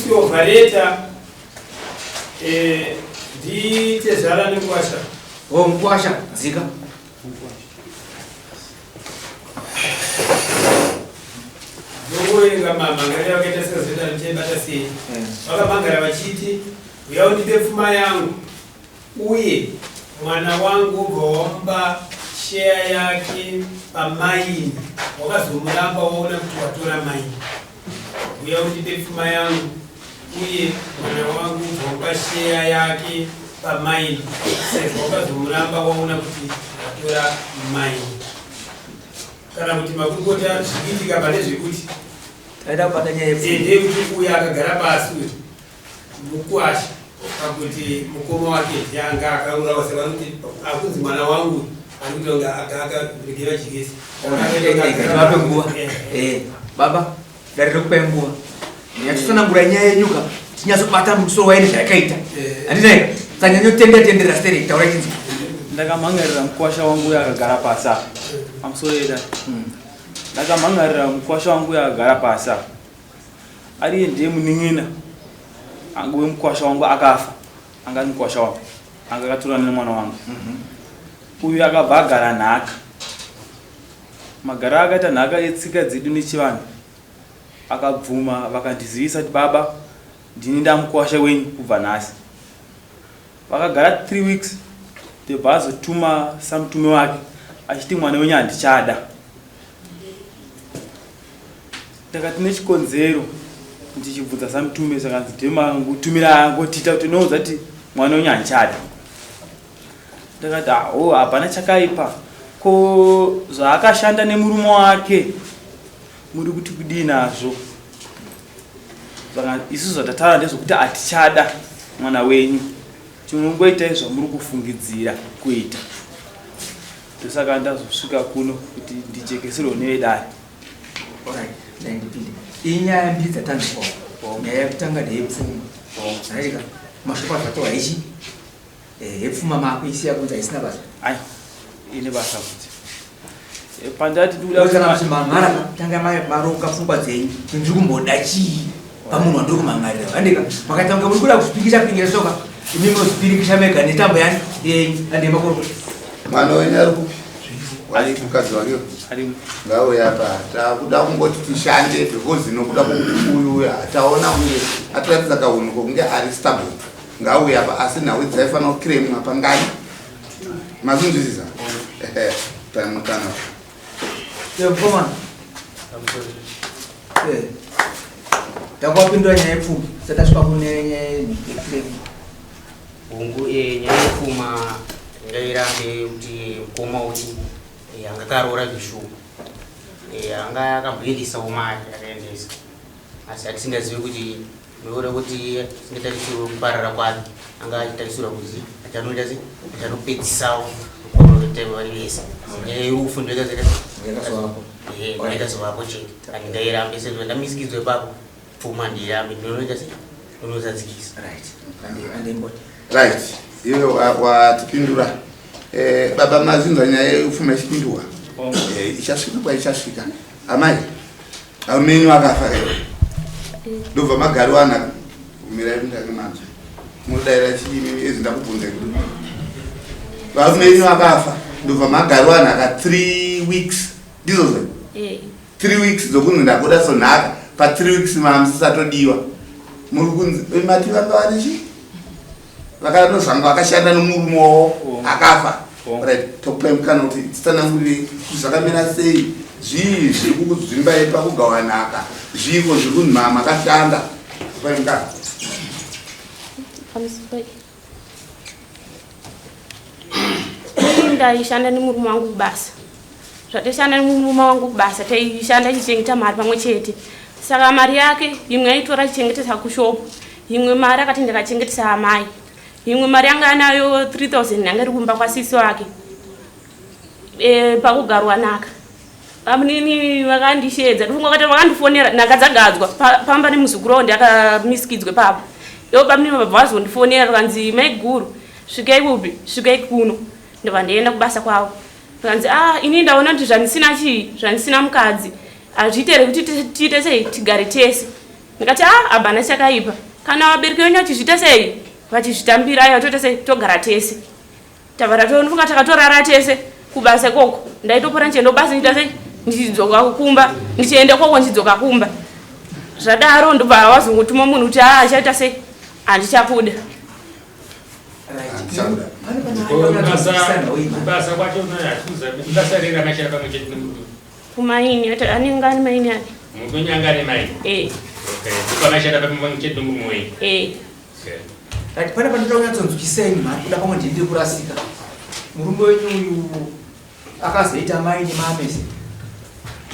Maexcavator eh, nditezvara nemukwasha. Oh, mukwasha dzika. Ndongoverenga mamhangariro akaita sekazoita ndichaibata sei. Vakamhangara vachiti uya undipe pfuma yangu uye mwana wangu wobva wamupa sheya yake pamaini wakazomuramba waona kuti watora maini. Uya undipe pfuma yangu uye mwana wangu wobva wamupa sheya yake pamaini sezvo wakazomuramba waona kuti watora maini. Kana kuti makurukota zvikuitika pane zvekuti Taida kubata nyaya yepfuma. Ndeyekuti uyo akagara pasi uyu mukwasha pakuti mukoma wake ndiye anga akaurawa saka vanoti akunzi mwana wangu ari kuita kunge akaregera jikesi. Vape nguva. Eh, baba, dare rekupai nguva. Nyatsotsanangura nyaya yenyu ka. Tinyatsobata musoro waine zvayakaita. Handina sanyanyotenda tendera sterek taura chinzi. Ndakamhangarira mukwasha wangu uyo akagara pasi apa. Pamusoro yeda. Ndakamhangarira mukwasha wangu uyo akagara pasi apa. Ariye ndiye munin'ina wemukwasha wangu akafa. Anga ari mukwasha wangu. Anga akatorana nemwana wangu. Uyu akabva agara nhaka. Magara akaita nhaka yetsika dzedu nechivanhu. Akabvuma vakandizivisa kuti baba ndini ndamukwasha wenyu kubva nhasi. Vakagara 3 weeks ndobva azotuma samutume wake achiti mwana wenyu handichada. Ndakati nechikonzero ndichibvunza samutume zvakanzi ndimangutumira angotiita kuti unoudza kuti mwana wenyu handichada. Ndakati aho hapana chakaipa ko zvaakashanda nemurume wake muri kuti kudii nazvo saka isu zvatataura ndezvekuti hatichada mwana wenyu tinongoitai zvamuri kufungidzira kuita ndosaka ndazosvika kuno kuti ndijekeserwe nevedare. Inyaya mbiri dzatanzwa. Nyaya yekutanga ndeyepfuma. Zvaika mashoko azvataura ichi eh, yepfuma makuisiya kunzi haisina basa. Ai, ine basa kuti eh, pandati ndikuda kana kuti mangara tanga maronga pfungwa dzenyu kuti ndiri kumboda chii pamunhu wandiri kumhangarira andika makaita kunge muri kuda kuzvipikisha pingira soka imi munozvipirikisha mega netambo yani yenyu ande makorokota. Mwana wenyu ari kupi? Wari mukadzi wake ngauye apa takuda kungoti tishande because nokuda kwokuti uyu taona kunge atiratidza kahunhu kokunge ari stubborn ngauye apa asi nhau dzaifanira kukiremwa pangani mazvinzwisisa tanotana Mukoma. Eh. Takwapindura nyaya yepfuma satasvika kune nyaya yepfuma. Hongu eh, nyaya yepfuma ngairambe kuti mukoma uti eh, anga akaroora zveshuwa eh, anga akamboendesawo mari akaendesa asi atisingazivi kuti nokuda kuti asingatarisirwe kuparara kwake anga achitarisirwa kuzi achanoita se achanopedzisawo vari vese nyaya yerufu ndoyakazovapo chete handingairambe sezvo ndamisikidzwa ipapo pfuma handiirambe ndinonoita se ndinozadzikisa Right. Ande ande mboti. Right iwe watipindura eh, baba mazinzwa nyaya yepfuma ichipindurwa eh, ichasvika kwaichasvika amai amenyu akafa here ndobva magariwana mirai mundange manzwa munodaira chii ezi ndakubvunza kuti varume venyu vakafa ndobva magariwana ka 3 weeks ndizvozvo 3 weeks dzokunzi ndakuda sonhaka pa 3 weeks mamusisatodiwa muri kunzi mati vanga vari chii vakanozvanga vakashanda nomurume wavo akafa right tokupai mukana kuti titsanangurire kuti zvakamira sei zvii zviri kukudzimbai pakugawa nhaka zviiko zviri kunzi mama makashanda kupai mukana. Ndaishanda nemurume wangu kubasa zvataishanda nemurume wangu kubasa taishanda tichichengeta mari pamwe chete saka mari yake imwe aitora achichengetesa kushopu imwe mari akati ndakachengetesa amai imwe mari yanga anayo 3000 yanga iri kumba kwasisi wake e, pakugarwa naka bamunini vakandisheedza ndofunga vakati vakandifonera nhaka dzagadzwa pamba nemuzukuru wavo ndiakamisikidzwe papo ivo bamunini vabva vazondifonera vakanzi maiguru svikai kupi svikai kuno ndobva ndaenda kubasa kwavo Zvikanzi ah ini ndaona kuti zvandisina chii zvandisina mukadzi hazviite here kuti tiite sei tigare tese. Ndikati ah, hapana chakaipa. Kana vabereki venyu vachizviita sei? Vachizvitambira aiwa toita sei? Togara tese. Tabva tatofunga takatorara tese kubasa ikoko. Ndaitopora ndichienda kubasa ndichiita sei? Ndichidzoka kumba, ndichienda ikoko ndichidzoka kumba. Zvadaro ndobva wazongotuma munhu kuti ah, achaita sei? Handichakuda. Kubasa kwacho basa rei ramashanda pamwe chete nemurume? Kumaini, anenge ane maini ake. Murume anga ane maini? Eh. Okay. Ndopamashanda pamwe chete nemurume wenyu? Eh. Okay. Right, pane panoda kunyatsonzwisisai mhani kuda pamwe ndiri kurasika. Murume wenyu uyu akazoita maini maamese.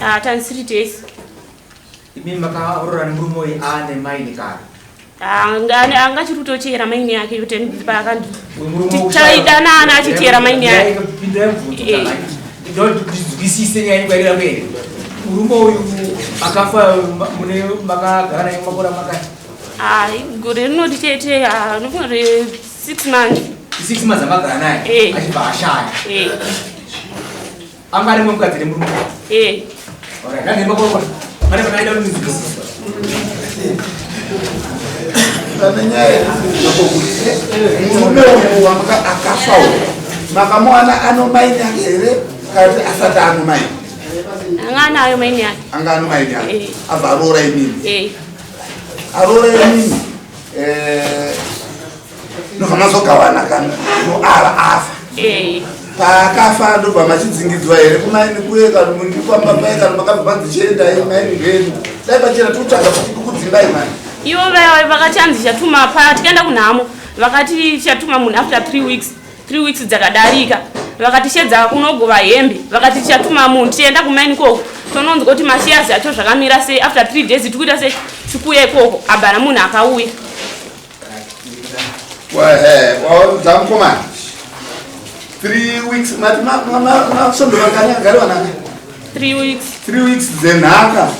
Ah, tanisiri tese. Imi makaroora nemurume uyu ane maini kare. Anga achiri kutochera maini yake kuti paakanditaidanana achichera maini yake. Pindurai mubvunzo ndinzwisise nyaya yenyu kwairira kuenda. Murume uyu akafa mune makagara naye makore makati? Ah, gore rinoti chete, ah, nofunga re 6 months. 6 months amagara naye achibva ashaya. Anga ari mukadzi nemurume. Eh. Alright, nani makoro. Pane panaida kunzwisisa. Pane nyaya yekuti murume uyu wamaka akafa uyu makamuwana ano maini ake here kana kuti asati ano maini? Anga anayo maini yake. Anga ano maini yake. Eh. Abva aroora imini. Eh. Aroora imini. Eh. Ndobva mazogawana kana ava afa. Eh. Paakafa ndobva machidzingidzwa here kumaini kuye kana mundikwamba paye kana makabva manzi chiendai maini ngeni. Dai pachena tikutsvaga kuti kukudzingai mani. Ivo vaya vakati hanzi chatuma pa tikaenda kunhamo vakati chatuma munhu after 3 weeks. 3 weeks dzakadarika vakati shedza kunogova hembe vakati chatuma munhu tienda kumaini ikoko tononzwa kuti mashares acho zvakamira sei after 3 days tikuita sei tikuuya ikoko abhana munhu akauya. Waudza mukomana 3 weeks mati masvondo mangani agariwa nhaka? 3 weeks. 3 weeks dzenhaka.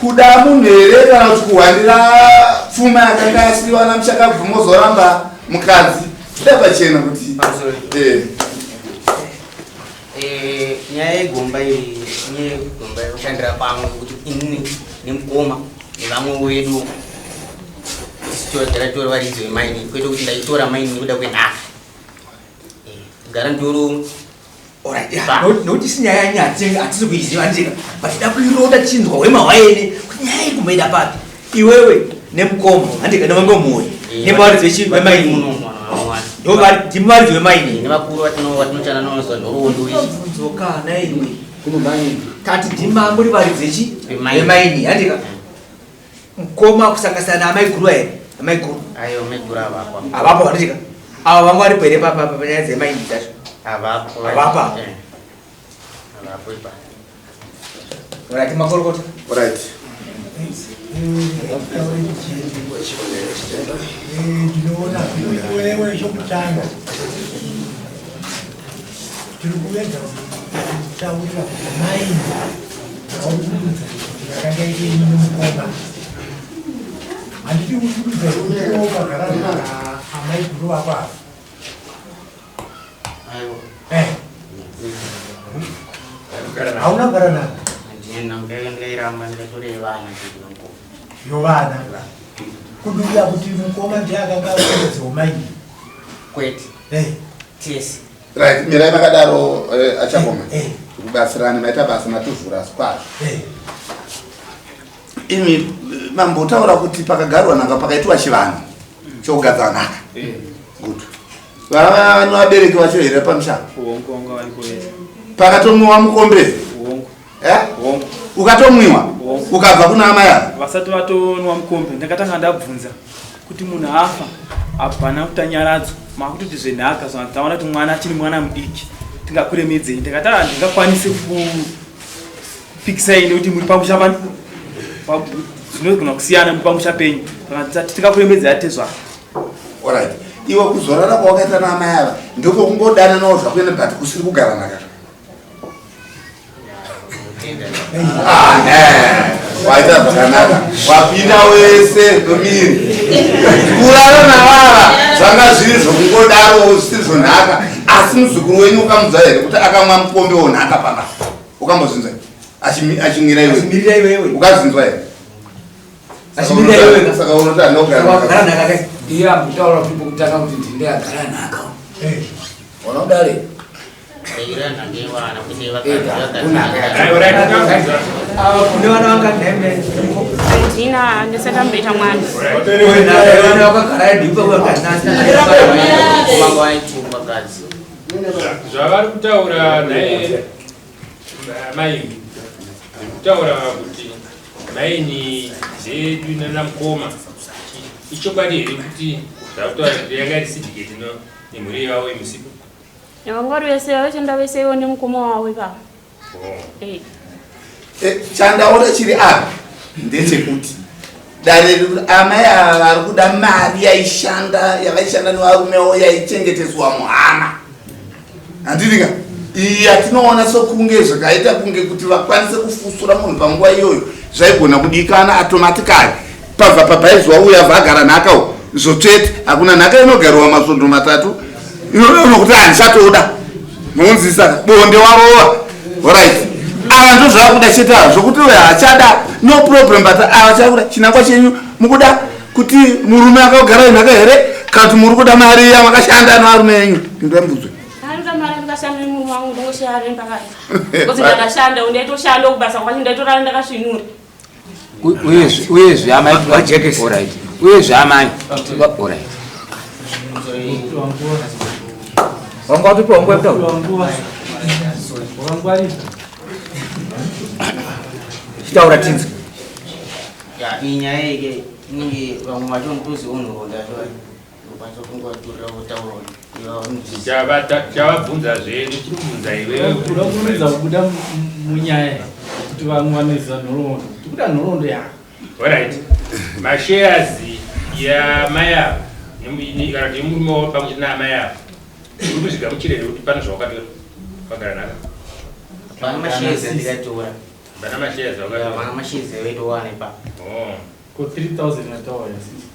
Kuda munhu here kana kuti kuhwandira pfuma yakanga yasiiwa namushakabvu mozoramba mukadzi? Kuda pachena kuti Nyaya yegomba iyi, nyaya yegomba yekushandira pamwe kuti inini nemukoma nevamwe vedu tichitora tora varidzi vemaini, kwete kuti ndaitora maini nekuda kwenhaka. Kugara ndoro. Alright, yeah. Nokuti isi nyaya yanyatsi hatisi kuiziva ndika, but da kuironda tichinzwa hwema hwaene kuti nyaya iri kumboenda papi. Iwewe nemukoma handika nevamwe mhuri nevaridzi vemaini ndimi varidzi vemaini nevakuru vatinochana nonzwa nhoroondo iyi. Bvunzoka naiwe tati ndima muri varidzi vemaini handika mukoma kusanganisana naamai guru here? Amai guru Ayo, amai guru avapo. Avapo handika ava vanga varipo here panyaya dzemaini dzacho? Avapo. Avapo. Avapo ipapo. Right, makorokota. Right. Ndinoona iwewe chokutanga tiri kuedza kutaurira kuti maini auri kududza kuti yakanga iri yenyu nemukoma. Handidi kududza kuti iwe ukagara amai guru vako ava. Hauna kugara navo? Ndikairamba ndikatorera vana mukoma. Yovana kududza kuti mukoma ndiye akanga arodzewo maini? Kwete. Tese. Right, mirai makadaro achakoma. Tikubatsirani, maita basa mativhura kwazvo. Imi mambotaura kuti pakagarwa nhaka pakaitwa chivanhu chokugadza nhaka. Good. Vana vabereki vacho here pamusha? Hongu, vanga varipo vese. Pakatomwiwa mukombe? Hongu. Hongu. Ukatomwiwa? Hongu. Ukabva kuna amai ava? Vasati vatonwa mukombe, ndakatanga ndabvunza kuti munhu afa hapana kutanyaradzwa, makutoti zvenhaka zvanzi taona kuti mwana achiri mwana mudiki tingakuremedzei. Ndakati ah, ndingakwanise kupikisai nekuti muri pamusha pani zvinogona kusiyana muri pamusha penyu, tingakuremedzei atezvara. Alright. Iwe kuzorara kwawakaita naamai ava ndiko kungodananawo zvakuenda but kusiri kugara nhaka. Waita zvakanaka, wapinda wese nomiri. Kurara navava zvanga zviri zvokungodaro zvisiri zvonhaka, asi muzukuru wenyu ukamudza here kuti akamwa mukombe wonhaka pamba? Ukambozvinzwa here? Achimira iwe. Achimirira iwewe. Ukazinzwa here? Achimirira iwewe. Saka unoti andogara. Wakagara nhaka kai. Ndiye ambotaura kuti pokutanga kuti ndinde agara nhaka. Ona kudare. Kune vana vanga nhembe. Handina, ndisati amboita mwana. Vana vakagara ndipo vakanasa. Zvavari kutaura naye mai kutaura kuti maini dzedu nanamukoma ichokwadi here kuti zvakutaura kuti yanga iri syndicate no nemhuri yavo yemusipo? Vanga vari vese vaishanda vese ivo nemukoma wavo ipapa. Eh. Chandaona chiri apa ndechekuti dare riri kuti amai ava vari kuda mari yaishanda yavaishanda nevarume avo yaichengeteswa muhama, handiti ka? Iyi yatinoona sokunge zvakaita kunge kuti vakwanise kufusura munhu panguva iyoyo zvaigona kudikana automatically pabva pabhaizwa uya vagara nhaka u zvotsvete. Hakuna nhaka inogarwa masvondo 3 inoona kuti handichatoda munzisa bonde warova. Alright, ava ndo zvavakuda chete ava zvokuti uyo haachada, no problem, but ava chakuda chinangwa chenyu mukuda kuti murume akagara nhaka here kana kuti muri kuda mari yamakashanda nevarume enyu? Ndambudzwe. Anoda mari ndikashanda nemunhu wangu ndongoshaya rent pakati. Because ndakashanda, ndaitoshanda kubasa kwacho ndaitorara ndakasvinura. Uyezve amai, alright. Uyezve amai, alright. Wanga watopiwa nguva yekutaura. Chitaura tinzwe. Ya, iyi nyaya ike inenge vamwe vacho mutoziva nhoroondo yacho unokwanisa kungovaturira votaura. Chavabvunza zvedu tiri kubvunza iwewe. Kuda kurumidza kubuda munyaya kuti vamwe vanoziva nhoroondo, tikuda nhoroondo yako. Alright, mashares yamai ava kana kuti yemurume wavo pamwe chete naamai ava uri kuzvigamuchira here kuti pane zvawakatora vagara nhaka? Hapana mashares andikatora. Hapana mashares. Hapana mashares avaitowana ipapo. Oh. Ko 3000 yataura yasisi?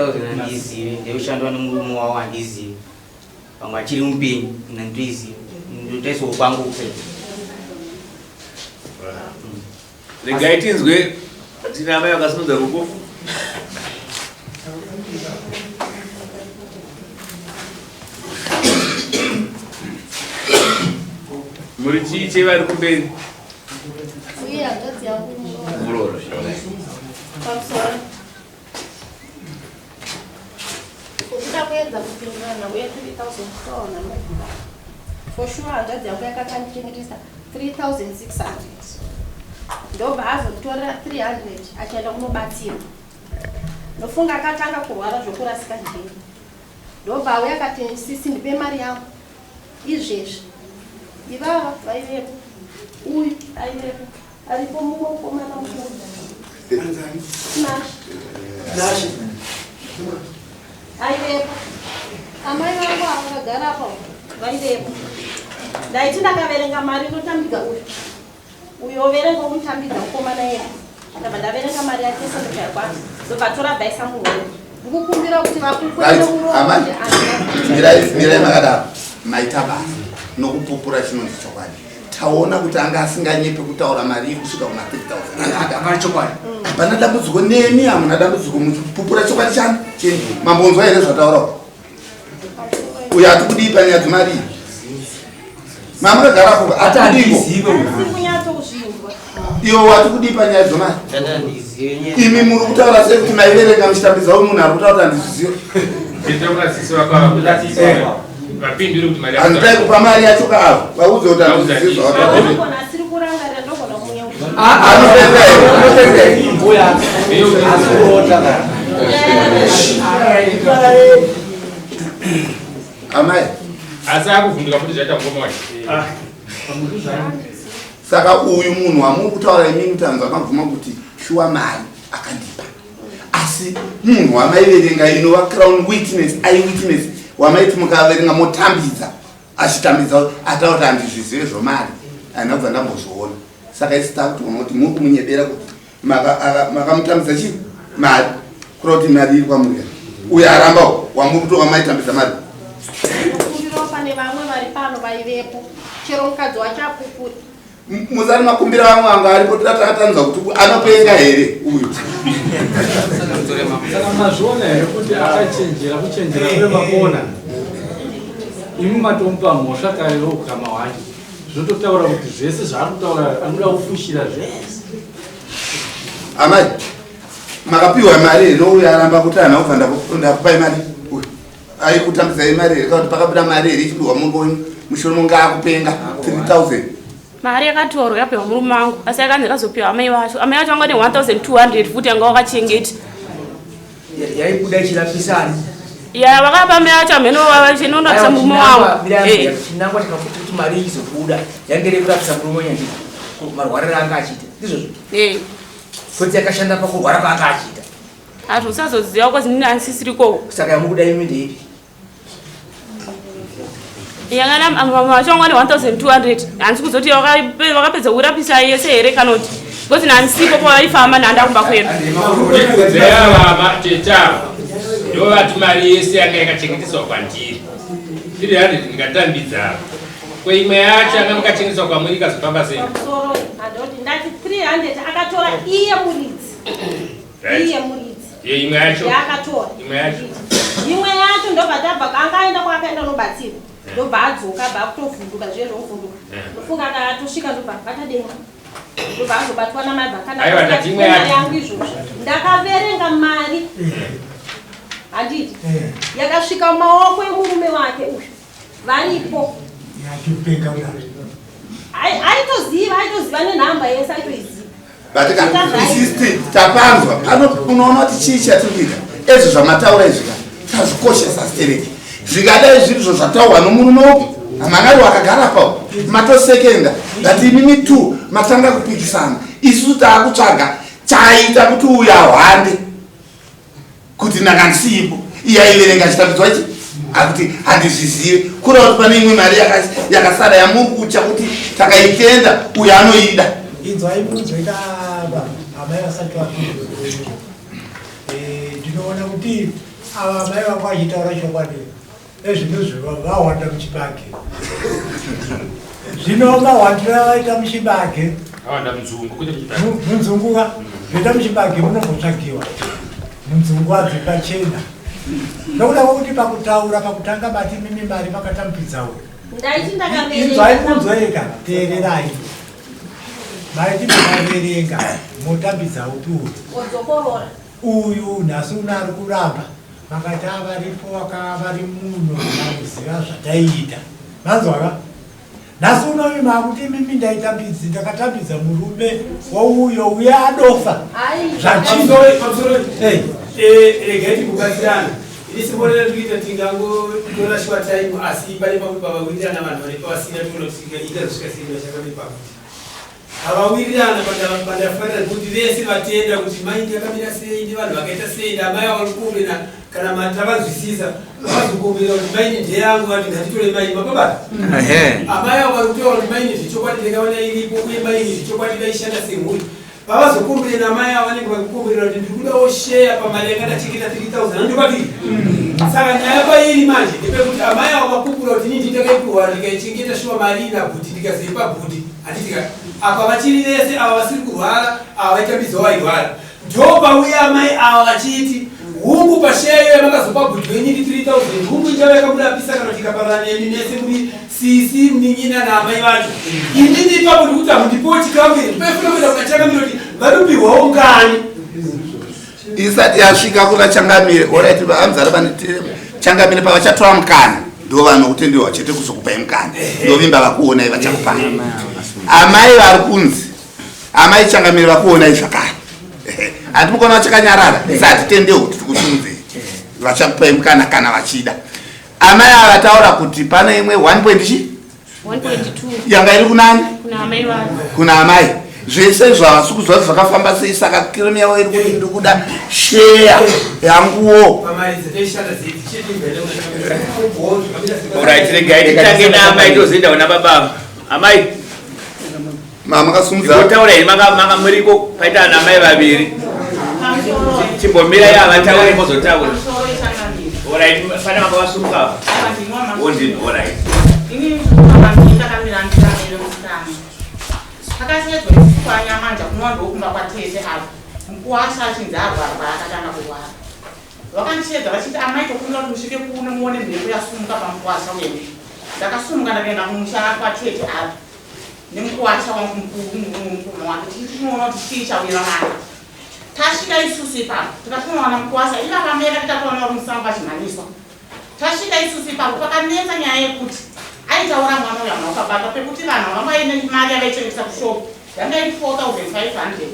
3000 handizivi, ndeushandwa nemurume wavo, handizivi vamwe achiri mupenyu nanditoizivi ndotaiswawo kwangu kufe. Regai tinzwe tine amai vakasimudza ruoko. Muri chii chevari kumberi? Uye hanzvadzi yangu muroora. Muroora. Pamusoro. Ukuda kuedza kupindurana uye 3400. For sure hanzvadzi yangu yakakandichengetesa 3600. Ndobva azotorera 300 achienda kunobatsirwa. Ndofunga akatanga kurwara zvokurasika njere. Ndobva auya akati sisi ndipe mari yangu. Izvezvi. Ivava vaivepo. Uyu aivepo. Aripo mumwe mukomana mukuru. Nash. Aivepo. Amai vangu ava vakagara apa vaivepo. Ndaiti ndakaverenga mari ndotambidza uyu. Uyo overenga omutambidza mukomana iye. Ndabva ndaverenga mari yake yese ndobva ndobva tora bvaisa muhomwe. Ndikukumbira kuti vakukwere Right, muromo amai. kuti handina- Mirai, mirai makadaro. Maita basa nokupupura chinonzi chokwadi. Taona kuti anga asinganyepi kutaura mari iri kusvika kuma 3000. Hapana chokwadi. Hapana dambudziko nemi, hamuna dambudziko muchipupura chokwadi chani chenyu. Mambonzwa here zvataurawo? Uyo hatikudii panyaya dzemari iyi. Mamakagara apo hatikudiko. Handizive uyu. Asi kunyatsozvinzwa. Iwo watikudii panyaya dzemari? Imi muri kutaura sei kuti maiverenga muchitambidza uyu munhu ari kutaura kuti handizvizive? Nditaura sisi vapindure kuti mari Handidai kupa mari yacho kaavo vaudze kuti handizvizive zvavataura. Ndogona asiri kurangarira ndogona kunyeuka. Anopenga here? Anopenga here? Mbuya asikurota kana. Amai, Asi akuvhunduka futi zvaita mukoma wacho. Saka uyu munhu wamuri kutaura imimi kuti hanzi akabvuma kuti shuwa mari akandipa, asi munhu wamaiverenga inova crown witness, eye witness, wamaiti mukaverenga motambidza achitambidza ataura kuti handizvizive zvomari, handina kubva ndambozviona. Saka isi takutoona kuti muri kumunyebera kuti makamutambidza chii mari, kureva kuti mari iri kwamuri. Uyo arambawo wamuri kutoka maitambidza mari. Ndinokumbirawo pane vamwe vari pano vaivepo. Chero mukadzi wacho apupuri. Musati makumbira vamwe vanga varipo toda takatanzwa kuti anopenga here uyu. Saka mazviona here kuti akachenjera kuchenjera kune makona. Imi matomupa mhosva kare weukama hwake. Zvinototaura kuti zvese zvaari kutaura anoda kufushira zvese. Amai, makapiwa mari here nouyo aramba kuti hana kubva ndakupai mari uyu aikutambidzai mari here kana kuti pakabuda mari here ichipiwa munhu wenyu mushure monge akupenga 3000 mari yakatorwa yapiwa murume wangu asi yakanzi yakazopiwa amai vacho amai vacho vanga ne 1200 futi yanga wakachengeta yaibuda ichirapisani ya vakapa amai vacho amheno vachinonapisa murume wangu eh. chinangwa chakakuti mari izobuda yange iri kurapisa murume wenyu marwariro anga achiita ndizvozvo eh. Kwete yakashanda pakurwara kwaanga achiita. Hazvo usazoziva kozi nini andisisiriko. Saka yamukuda imi ndeipi? Yangana machongwa ne 1200 handisi kuzoti vakapedza kurapisa yese here kana kuti because nandisipo pavaifamba nanda kumba kwedu. Ndeyavama teta ndovati mari yese yanga yakachengeteswa kwandiri 300 ndikatambidza Ko imwe yacho yanga makachengeswa kwamuri ikazofamba sei? Pamusoro adoti ndati 300 akatora iye muridzi. Iye muridzi. Ye imwe yacho. Yaakatora. Imwe yacho. Imwe yacho ndobva tabva anga aenda kwaakaenda unobatsirwa. Ndobva adzoka abva akutovhunduka zviye zvouvhunduka. Ndofunga akatosvika ndobva abata denga. Ndobva azobatwa namai bva Aiwa, ndati imwe yacho. yangu izvozvo. Ndakaverenga mari. Handiti. Yakasvika mumaoko emurume wake uyu. Varipo. Yachipenga kudaro. Aitoziva, aitoziva nenhamba yese aitoiziva. But isisti tapanzwa pano unoona kuti chii chatiri kuita ezvo zvamataura izvi ka tazvikoshesa stereki zvikadai zvirizvo zvataurwa nomurume upi hamangari wakagara pawo matosekenda but imimi two matanga kupikisana isusu taakutsvaga chaita kuti uyu ahwande kuti ndanga ndisipo iye aiverenga achitambidzwa chi akuti handizvizive kureva kuti pane imwe mari yakasara yamuri kutya kuti takaitenda uyo anoida inzwai munzwe kava amai vasati vapindura eh, ndinoona kuti ava amai vangu vachitaura chokwadi Ezvino vawanda muchibage. Zvino mawandiro avaita muchibage. Awanda munzungu kwete muchibage. Munzungu ka zvoita muchibage munombotsvagiwa. Munzungu adzi pachena. Nokuda kwekuti pakutaura pakutanga mati mimi mari makatambidza uyu. Ndaiti ndakaverenga. Inzwai munzwe ka teererai. Maiti makaverenga motambidza upi uyu. Odzokorora. Uyu nhasi uno ari kuramba. Makati avaripo vari muno vanoziva zvataiita. Manzwa ka? Nhasi uno makuti imimi ndaitambidzi ndakatambidza murume wouyo uye adofa. Zvachinja. Eh, eh, regai tikubatsirana. Ini simborera tikuita tingangotora shuwa time asi pane pamwe pavawirirana vanhu vanenge vasina toona kuti ita zvisvika sei vachakame pakuti. Havawirirana pandafarira kuti vese vatenda kuti mai ndakamira sei nevanhu vakaita sei ndamai vari kuombera kana tavanzwisisa vazokuombera kuti maini ndeyangu vati ngatitore maini mababa amai avo vari kutaura kuti maini zvechokwadi ndakaona iripo uye maini zvechokwadi vaishanda semhuri pavazokumbirira namai avo vanenge vakukumbirira kuti ndiri kudawo sheya pamari yanga ndachengeta 3000 andokwatiri saka nyaya pairi manje ndepekuti amai avo vakupura kuti inini ndakaipuhwa ndikaichengeta shuwa mari ina bhuti ndikazoipa bhuti Handiti ka apa vachiri vese ava vasiri kurwara ava vaitambidzwa vairwara ndopauya amai ava vachiti hungu pasheya iyo yamakazopa bhudhi wenyu iri 3000 hungu ichava yakamurapisa kana kuti ikaparara nemi mese muri sisi munin'ina naamai vacho inini ipapo ndikuti hamundipiwo chikamu here ndipaifanira kuenda kuna changamire kuti varipihwawo ngani isati yasvika kuna changamire orit amzara vane changamire pavachatora mukana ndo vanokutenderwa chete kuzokupai mukana ndovimba vakuonai vachakupai amai vari kunzi amai changamire vakuonai zvakare handi mukaona vachakanyarara isatitendewo kuti tikusunzei vachakupai mukana kana vachida amai ava vataura kuti pane imwe 1 point chi yanga iri kunani kuna amai zvese izvo havasi kuziva kuti zvakafamba sei saka kirimi yavo iri kuti ndiri kuda sheya yanguwo Alright, regai titange naamai tozoenda kuna baba amai Makasumudza. Ndikotaura here manga manga muriko paita ana mai vaviri. Chimbomirai ava taure mozotaura. Alright, pane vanga vasumuka apa. Wondini, alright. Ini ndinokamira ndikamira musikana. Takashedzwa isusu kwaNyamanja kunova ndokumba kwatete avo mukuwasha achinzi arwara paakatanga kurwara. Vakandishedza vachiti amai tokumbira kuti musvike kuno muone mhepo yasumuka pamukuwasha wenyu. Ndakasumuka ndakaenda kumusha kwatete avo nemukuwasha wangu mukuru mukoma wake tichiti tinoona kuti chii chawira mwana. Tasvika isusu ipapo tikatonowana mukuwasha ivava mai vake tatoona vari musango vachimhanyiswa. Tasvika isusu ipapo pakanetsa nyaya yekuti aitaura mwana uyu hamuna kukabatwa pekuti vanhu vanga vaine mari yavaichengesa kushop yanga iri 4500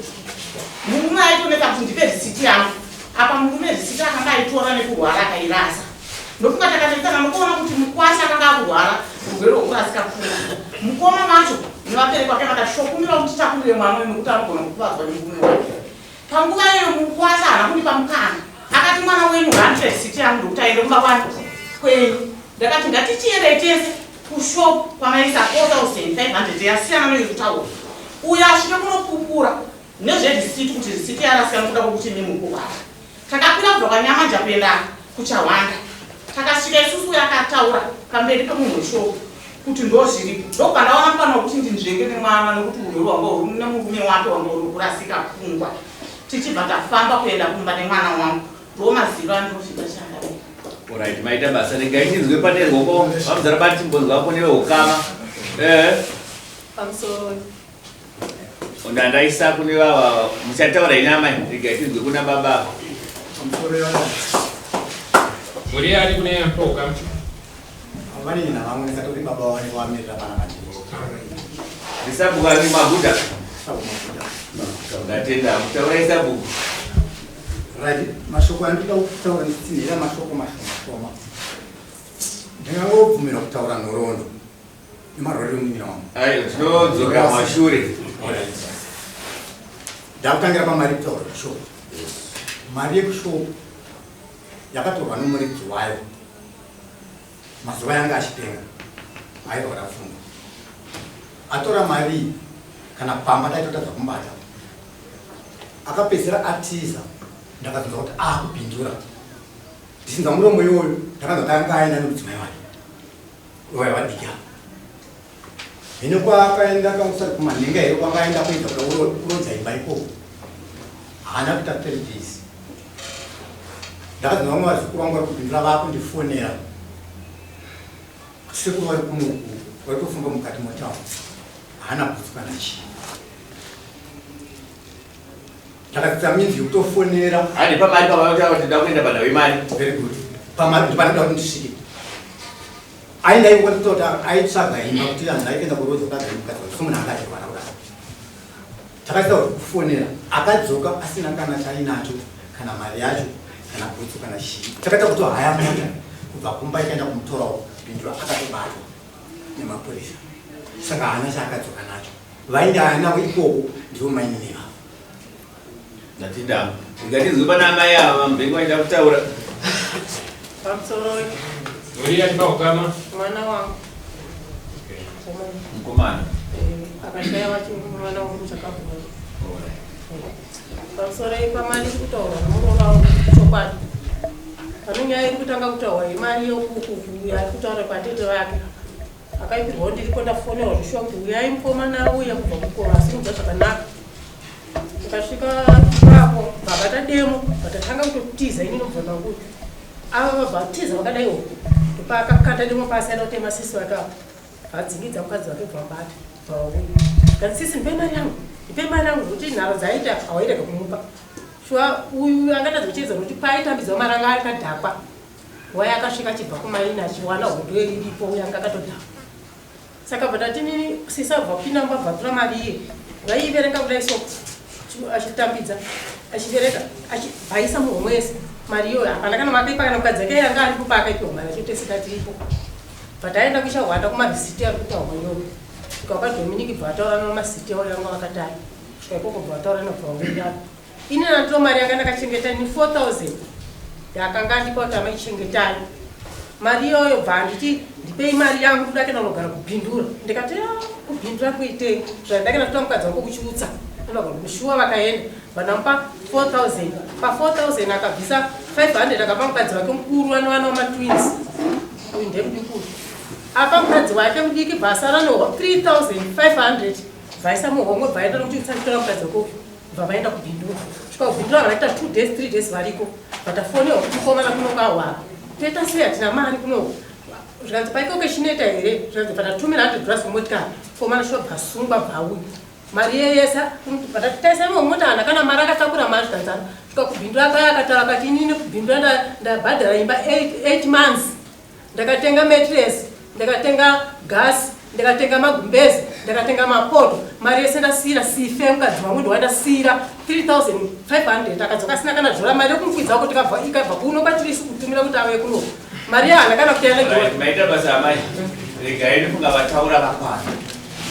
murume aitonetsa kuti ndipe risiti yangu apa murume risiti akanga aitora nekurwara akairasa ndofunga takanetsana nokuona kuti mukwasha akanga akurwara urwere hwekurasika pfungwa mukoma vacho nevabereki vake vakati shokumira kuti titakurire mwana uyu nekuti anogona kukuvadzwa nemurume wake Panguva iyoyo mukwasha haana kundipa mukana. Akati mwana wenyu ngaandipe risiti yangu ndokuti aende kumba kwani kwenyu. Ndakati ngatichiendai tese kushop kwamaisa 4500 yasiyana neiri kutaura. Uyo asvike kunopupura nezverisiti kuti risiti yarasika nokuda kwekuti imi muri kurwara. Takakwira kubva kwaNyamanja kuenda kuChahwanda. Takasvika isusu uyo akataura pamberi pemunhu weshop kuti ndozviripo. Ndokubva ndawana mukana wekuti ndinzvenge nemwana nekuti urwere hwanga huri nemurume wake hwanga huri kurasika pfungwa. Tichibva tafamba kuenda kumba nemwana wangu. Ndomaziviro andinozviita changamire. Alright, maita basa. Regai tinzwe pane rwoko. Vamuzara bati timbonzwa kune veukama. Eh. Pamusoro. Ndandaisa kune vava muchataura ina amai. Regai tinzwe kuna baba. Pamusoro yana. Muri ari kune ukama. Vanini vamwe ndikatori baba vanenge vamirira pana mandiri. Ndisabhuku ari maguta. Ndatenda mutaurai sabhuku. Right, mashoko andinoda kutaura nditsinhira mashoko mashoma shoma. Ndingangobvumirwa kutaura nhoroondo nemarwariro emunin'ina wangu. Ayo tinodzoka mashure. Ndakutangira pamari kutaura kushop. Mari yekushop yakatorwa nomuridzi wayo mazuva yanga achipenga airwara pfungwa atora mari iyi kana pamba taitotadza kumubata akapedzisira atiza ndakazonzwa kuti akupindura ndichinzwa muromo iwoyo ndakanzwa kuti anga aenda nemudzimai wake waya vadiki ava hino kwaakaenda kausati kumanhenga here kwakaenda kuedza kuda kurodza imba ikoko haana kuita three days ndakadzi vamwe vazukuru vangu vari kupindura vakundifonera kuti sekuru vari kunoku vari kufamba mukati motown haana bhutsu kana chii ndakadzidza minzi yekutofonera handi pamari pavanotaura kuti ndakuenda panhau yemari very good pamari ndipanoda kuti ndisvike aenda iko kwatitoti aitsvaga imba kuti anhu aikuenda kurodza kuti agare mukadzi wake somunhu anga achirwara kudaro Takaita kufonera akadzoka asina kana chainacho kana mari yacho kana bhutsu kana chii. Takaita kutohaya mota kubva kumba ikaenda kumutorawo Bindura akatobatwa nemapurisa saka haana chaakadzoka nacho. Vainge anavo ikoko ndivo mainini vavo. Ndatenda. Ngatinzwe pana amai ava vamubhengi vaida kutaura. Pamusoro. Uri yatipa ukama? Mwana wangu. Mukomana. Eh, akashaya wacho mwana wangu muchakabva. Pamusoro pamari iri kutaurwa nemuroora wangu chokwadi. Pane nyaya iri kutanga kutaurwa yemari yekukuku yaari kutaura kwatete vake. Akaipirwawo ndiripo ndafonerwa zvishuwa kuti uyai mukomana auya kubva kukoro asimudza zvakanaka. Tikasvika ipapo vabata demo vatatanga kutotiza ini nobva nangu. Ava vabva vatiza vakadaiwo ndopaakakanda demo pasi aida kutema sisi vake ava. Vadzingidza mukadzi wake bva vabata bva vauya. Ndikati sisi ndipe mari yangu ndipe mari yangu nokuti nharo dzaaita hawairega kumupa. Shuwa uyu angatadza kuchiedza nokuti paaitambidzwa mari anga akadhakwa. Waya akasvika achibva kumaini achiwana hondo iripo uye anga akatodhakwa. Saka bva ndati nini sisi abva kupinda mumba bva atora mari iye vaiiverenga kudai so achitambidza achiverenga achibvaisa muhomwe yese mari iyoyo hapana kana makaipa kana mukadzi ake yanga aripo paakaipiwa mari yacho tese tatiripo bva taenda kuchahwanda kumarisiti ari kutaurwa iyoyo svika kwaDominic bva ataura namasiti avo yanga vakatari svika ikoko bva ataura nabva vawirirana Ini nandiyo mari yanga ndakachengeta ni 4000 yaakanga andipa kuti amai chengetai mari iyoyo bva anditi ndipei mari yangu ndoda kuenda kunogara kubhindura ndikati ah, kubhindura kuitei zvandakenda kuita mukadzi wangu kuchiutsa shuwa vakaenda vandamupa 4000 pa 4000 akabvisa 500 akapa mukadzi wake mukuru anovana wamatwins uyu ndemudikuru apa mukadzi wake mudiki bva asara no 3500 Bvaisa muhomwe bvaenda nokuti tisachitora mukadzi wako uyu. Bva vaenda kuBindura. Svika kuBindura vakaita 2 days 3 days variko. Vatafonewa kuti mukomana kuno kwahwara. Toita sei hatina mari kuno. Zvikanzi paikoko chinoita here? Zvikanzi bvatatumira 100 dollars kumotikari. Mukomana shuwa bvasungwa bvauya. Mari yeyesa bvatataisa mumota hana kana mari akatakura mari zvikanzi svika kuBindura akaya akataura akati inini kuBindura ndabhadhara imba 8 months. Ndakatenga mattress, ndakatenga gas, ndakatenga magumbezi, ndakatenga mapoto. Mari yese ndasiira sife mukadzi wangu ndowandasiira 3500 akadzoka asina kana dhora mari yekumukwidza kuti ikabva ikabva kuno kwatiri isu kutumira kuti auye kuno. Mari yaana kana kuti yana dhora. Maita basa amai. Regai ndifunga vataura vakwana.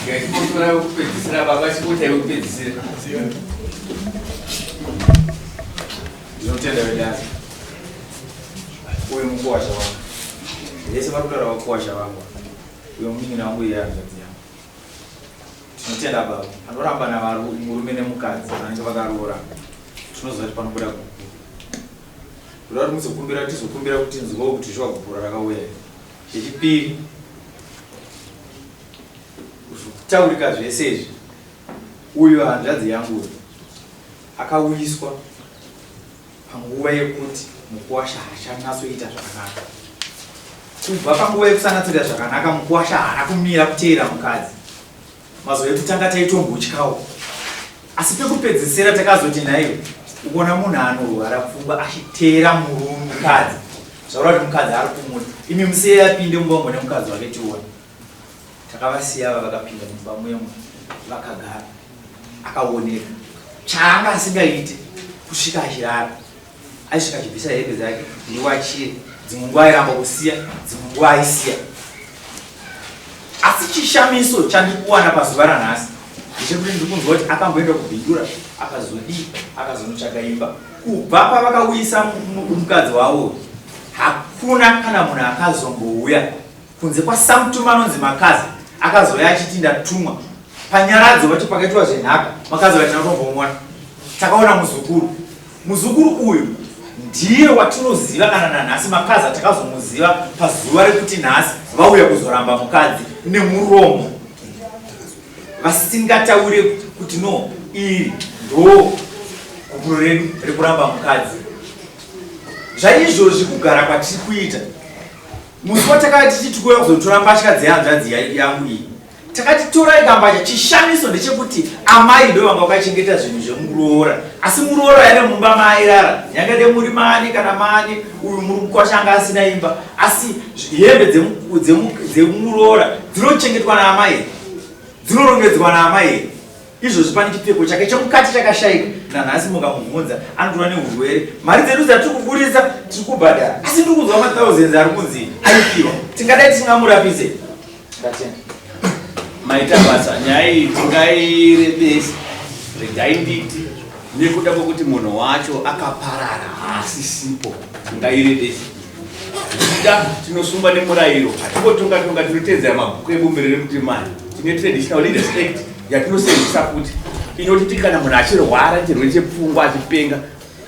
Regai timbotora wekupedzisira baba chikuita wekupedzisira. Ndinotenda vedare. Uyu mukuwasha wangu. Vese vari kutaura vakuwasha vangu. Uyo munin'ina wangu iye hanzvadzi yangu. Tinotenda baba. Anoramba navarume nemukadzi vanenge vakaroora. Tinoziva kuti panobuda gupuro. Ndoda kuti muzokumbira tizokumbira kuti tinzwewo kuti shuwa gupuro rakauya here. Chechipiri zvekutaurika zvese izvi uyu hanzvadzi yangu uyu akauyiswa panguva yekuti mukuwasha haachanatsoita zvakanaka. Kubva panguva yekusanatsoita zvakanaka mukuwasha haana kumira kuteera mukadzi. Mazuva ekutanga taitombotyawo asi pekupedzesera takazoti nhaiwe ukuona munhu anorwara pfungwa achiteera murume mukadzi zvaura kuti mukadzi ari kumuda imi musiyei apinde mumba umo nemukadzi wake tione. Takavasiya ava vakapinda mumba muya vakagara akaoneka chaanga asingaite kusvika achirara aisvika achibvisa hembe dzake ndiwachire dzimwe nguva airamba kusiya dzimwe nguva aisiya asi chishamiso chandikuwana pazuva ranhasi ndechekuti ndiri kunzwa kuti akamboenda kubhindura akazodii akazonotsvaga imba kubva pavakauyisa mukadzi wavo hakuna kana munhu akazombouya Kunze kwaSamutuma anonzi Makaza akazouya achiti ndatumwa. Panyaradzo vacho pakaitwa zvenhaka Makaza vatina kutombomuona. Takaona muzukuru. Muzukuru uyu ndiye watinoziva kana nanhasi Makaza takazomuziva pazuva rekuti nhasi vauya kuzoramba mukadzi nemuromo vasingataure kuti no iri ndo gupuro redu rekuramba mukadzi. Zvaizvozvi kugara kwatiri kuita Musi watakauya tichiti tikuuya kuzotora mbatya dzehanzvadzi yangu iyi, takati torai kambatya. Chishamiso ndechekuti amai ndo vanga vakachengeta zvinhu zvemuroora, asi muroora yaive mumba maairara yange muri maani kana maani, uyu mukwasha anga asina imba, asi hembe dzemuroora dzinochengetwa naamai here? Dzinorongedzwa naamai here? Izvozvi pane chipfeko chake chemukati chakashaika nanhasi mukamubvunza anotora nehurwere. Mari dzedu dzatiri kuburitsa tiri kubhadhara asi ndiri kunzwa mathousands ari kunzi aipiwa. Tingadai tisingamurapise. Ndatenda. Maita basa, nyaya iyi tingairebesa. Regai nditi nekuda kwekuti munhu wacho akaparara haasisipo, tingairebesa. Zvichida tinosungwa nemurayiro, hatingotonga tonga, tinotevedzera mabhuku ebumbiro remutemani. Tine Traditional Leaders Act yatinosenzesa futi inotiti kana munhu achirwara chirwere chepfungwa achipenga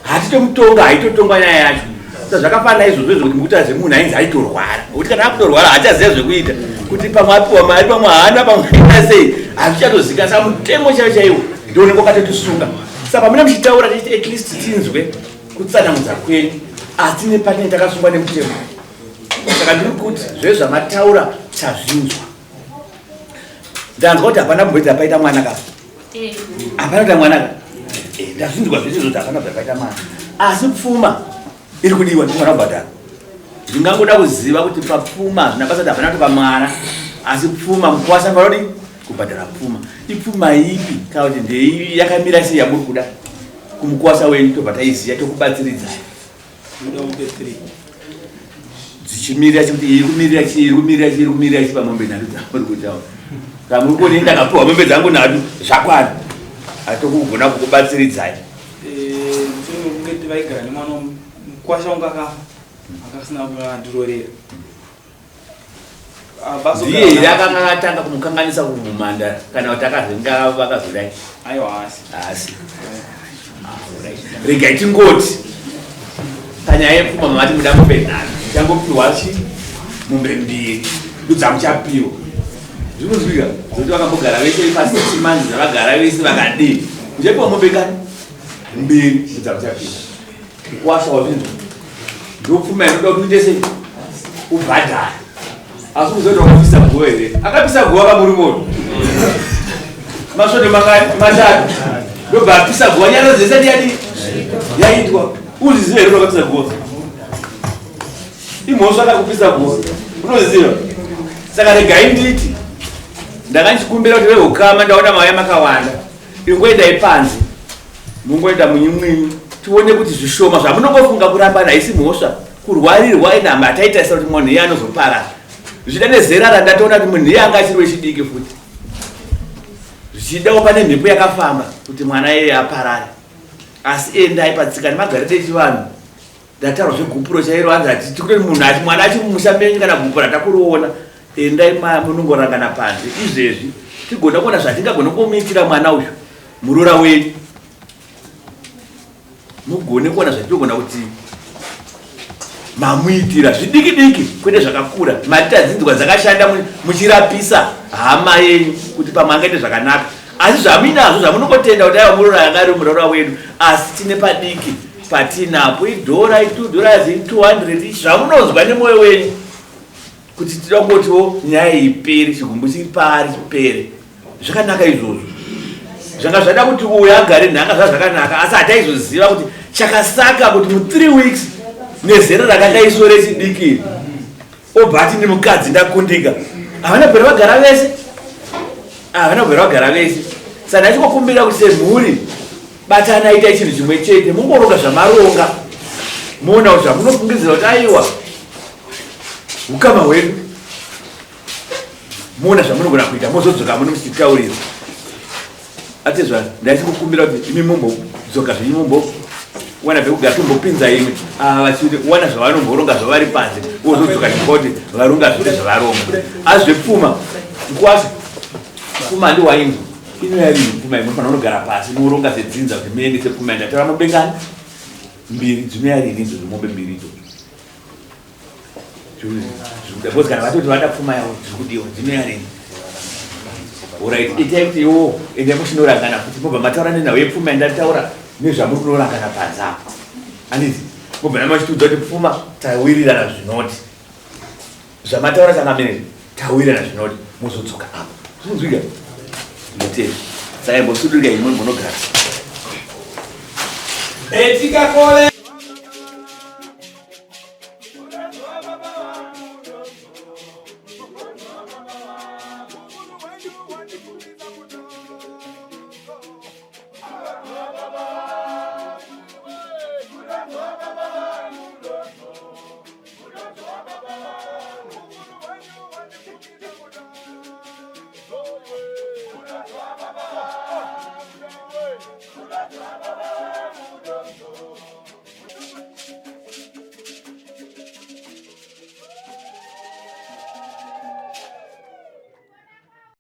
hatitomutonga, haitotongwa nyaya yacho. Saka zvakafanana izvozvo izvo kuti mukuita zvemunhu ainzi aitorwara, ngokuti kana akutorwara haachaziva zvekuita, kuti pamwe apiwa mari, pamwe haana, pamwe aita sei, hazvichatozikanwa. Saka mutemo chaiwo chaiwo ndio unenge wakatotisunga. Saka pamuna muchitaura tichiti at least tinzwe kutsanangudza kwenyu asi nepatinenge takasungwa nemutemo saka ndiri kuti zvezvamataura tazvinzwa ndanzwa kuti hapana kumboita paita mwana ka hapana kuita mwana ka eh, ndazvinzwa zvese zvoti hapana kubva paita mwana asi pfuma iri kudiwa ndimwana kubhadhara ndingangoda kuziva kuti papfuma hazvina basa kuti hapana kutopa mwana asi pfuma mukwasha panodi kubhadhara pfuma ipfuma ipi kana kuti ndeiyi yakamira sei yamuri kuda kumukwasha wenyu tobva taiziva tokubatsiridzai dzichimirira chikuti iri kumirira chii iri kumirira chii iri kumirira chii pamombe nhatu dzamuri kutaura kamuri kuona ndakapiwa mombe dzangu nhatu zvakwana atokugona kukubatsiridzai eh, mushure mekunge vaigara nemwana mukwasha wangu akafa akasina kundirorera Ndiye here akanga akatanga kumukanganisa kumumanda kana kuti akazenga vakazodai? Aiwa haasi. Haasi. Ah, Regai tingoti panyaya yepfuma mavati muda mombe nhatu muchangopiwa chi mombe mbiri ndodzamuchapiwa. Zvinozwika zvekuti vakambogara vese pasix months zvavagara vese vakadii. Uchapiwa mombe kani? Mbiri dzakuchapinda. Kwasha wazvinzwa. Ndopfuma inoda kuti uite sei? Ubhadhare. Asi uzoita wakapisa guva here? Akapisa guva kamurume uyu. Masvondo mangani? Matatu. Ndobva apisa guva nyara dzese yadi yaitwa. Uzviziva here wakapisa guva? Imhosva kakupisa guva. Unozviziva? Saka regai nditi ndakachikumbira kuti vehukama ndaona mauya makawanda. Ingoendai panze. Mungoenda munyimwinyu tione kuti zvishoma zvamunongofunga kurambana haisi mhosva kurwarirwa inhamba hataitarisa kuti munhu iye anozoparara zvichida nezera randatoona kuti munhu iye anga achiri wechidiki futi zvichidawo pane mhepo yakafamba kuti mwana iyeye aparare asi endai patsika nemagariro echivanhu ndataura zvegupuro chairo hanzi hatiti kutoti munhu ati mwana achiri mumusha menyu kana gupuro hatakuriona endai munongorangana panze izvezvi tigona kuona zvatingagona kumuitira mwana uyu muroora wenyu mugone kuona zvatinogona kuti mamuitira zvidiki diki kwete zvakakura mari tadzinzwa dzakashanda muchirapisa hama yenyu kuti pamwe angaite zvakanaka asi zvamuinazvo zvamunongotenda kuti aiwa muroora anga ari muroora wedu asi tine padiki patinapo idhora itu dollars i200 zvamunonzwa nemwoyo wenyu kuti tinoda kungotiwo nyaya ipere chigumbu chiri paari chipere zvakanaka izvozvo zvanga zvada kuti uyo agare nhanga zva zvakanaka asi hataizoziva kuti chakasaka kuti mu3 weeks nezera rakadai so rechidiki obva ati ndimukadzi ndakundika havana kubvira vagara vese havana kubvira vagara vese saka ndachikokumbira kuti semhuri batana itai chinhu chimwe chete mungoronga zvamaronga moona kuti zvamunofungidzira kuti aiwa ukama hwedu moona zvamunogona kuita mozodzoka muno muchitaurira atezva ndaisikukumbira kuti imi mumbodzoka zvenyu mumbo wana pekugara tombopinza imwe ava vachiti wana zvavanomboronga zvavari panze wozodzoka chikoti varonga zvose zvavaronga asi zvepfuma mkwasi pfuma ndiwainzwa inoya rini pfuma imofanira unogara pasi moronga sedzinza kuti muendese pfuma ndatora mobengani mbiri dzinoya rini idzodzo mombe mbiri idzodzo Because kana vatoti vada pfuma yavo zviri kudiwa dzinoya rini orit itai kuti iwo endai muchinorangana futi mobva mataura nenhau yepfuma yandataura nezvamuri kunorangana panze apo anditi mobva namachitiudza kuti pfuma tawirirana zvinoti zvamataura changamire tawirirana zvinoti mozodzoka apo zvinonzwika ndotei saka imbosudurika imwe mbonogara etikakole.